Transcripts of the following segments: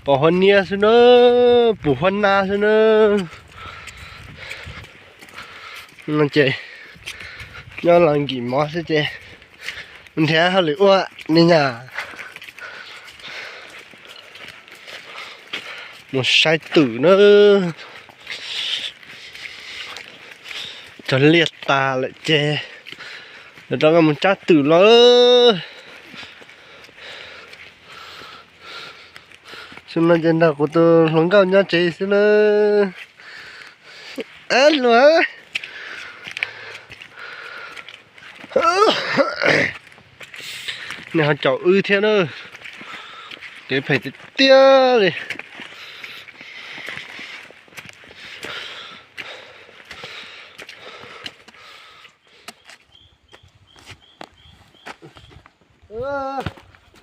Pom huab niab xwb na, pum huab nab xwb na. No ces nyob los nkim mov xwb ces nrhiav hauj lwm ua ne nyom. Mus saib twm na. Cog liaj tas lawm ces rov qab mus cab twm los. Xyoo no ces nrog kuv tus hluas nkauj nyob tsev xwb na. Ab, hluas. Nej ho caum wb thiab na. Kev phem tiag tiag li.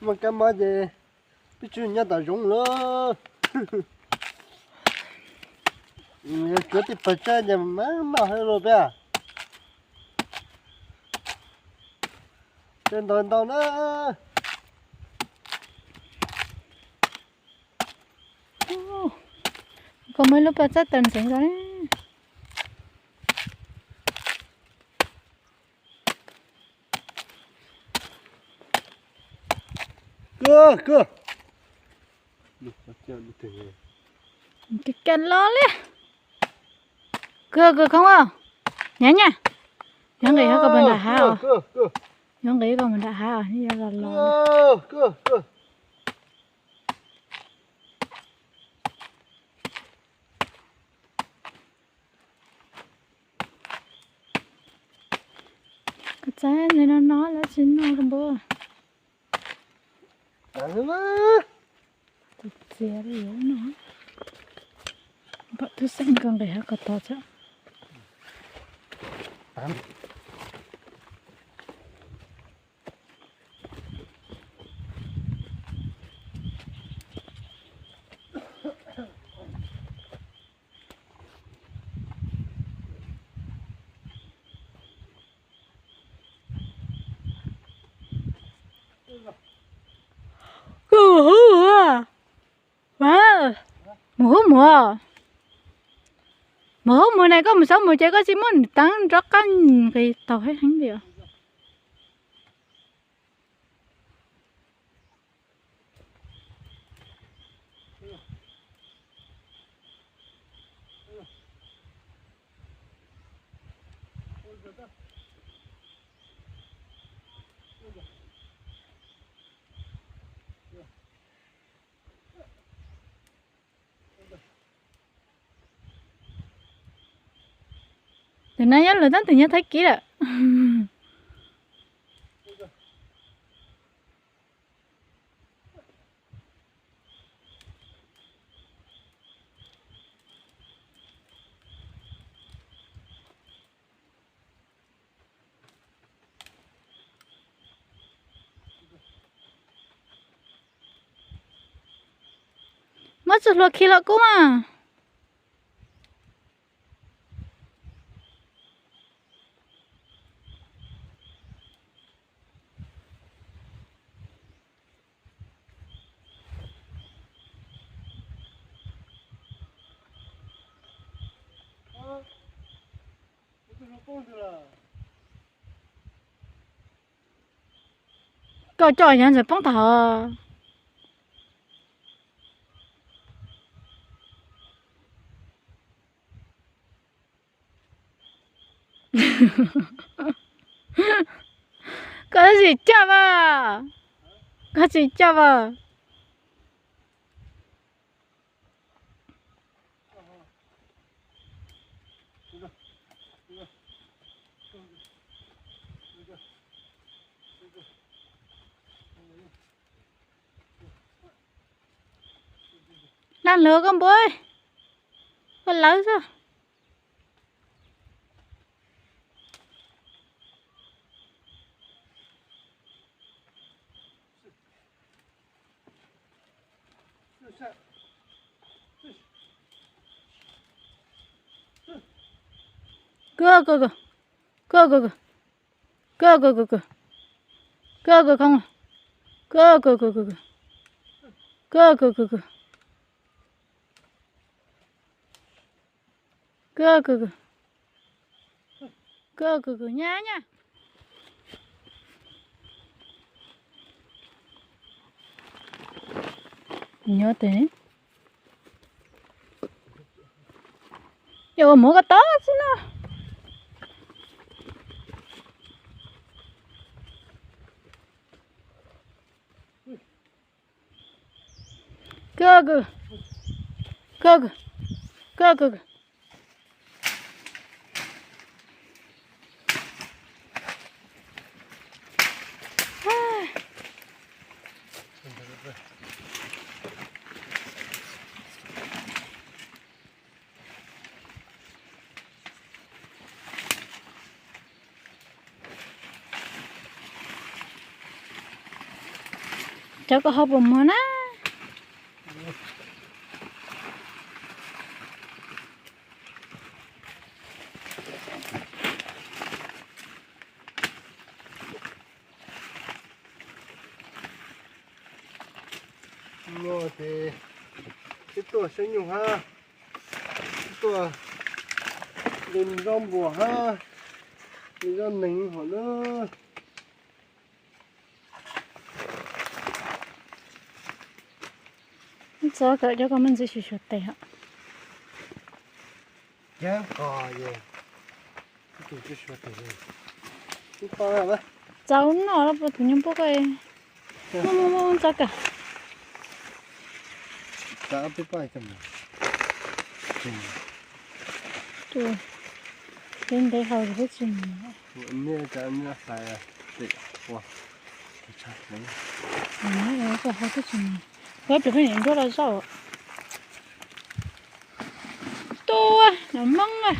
Muaj kab mob ces peb tsum nyob tom zoov lawm. Yuav tsuav tej pawg tsaib ces mam noj hauv los peb. Tej ntau ntau na. Koj muaj ib lub pawg tsaib tawm ntxeev ko. Kawg, kawg. Kawg los li. Kawg, kawg khoob os. Nyob nyab. Yuav nqis koj mus nram hav os. Yuav nqis koj mus nram hav os, yuav los los. Koj txaib ntawm no no lawv tsis noj koj npua. Txias txias li yuav noj. Npam tub xeeb koj nqis hav ko tod tso. Koj mus hub mus, mus hub mus, mus hub mus ne, koj mus xyov mus ces koj tsis muab nws teev rov qab nqis taug heev heev li os. Ntawm no nyob lawm tab tus nyob Thaib Kiv lawm. Muab txoj hlua khi los kub mas. Koj coj nyob ntawd poob tag os. Koj tsis coj mas, koj tsis coj mas. Nag lawv koj npua, koj lawv xwb. Kawg kawg kawg, kawg kawg kawg, kawg kawg kawg kawg, kawg kawg khoob, kawg kawg kawg kawg, kawg kawg kawg kawg. Kawg kawg, kawg kawg kawg nyab nyab. Nyob tes, yog ua muab ko taub xwb no. Kawg kawg, kawg kawg, kawg kawg. Cov ko ho puas muag na? No ces twb tuaj saib nyuj hab, twb tuaj de zaub npua hab, de zaub nees hom na. Txog kawm cov ko me ntsis suav suav tes os. Txaus noj los puas tus nyuj npua ko. Muaj muaj muaj txog kawm. Peb ntev hau tsis mus. Hau tsis mus. Kuv plis pheej niam nruab los zaum. Tua nws moob a.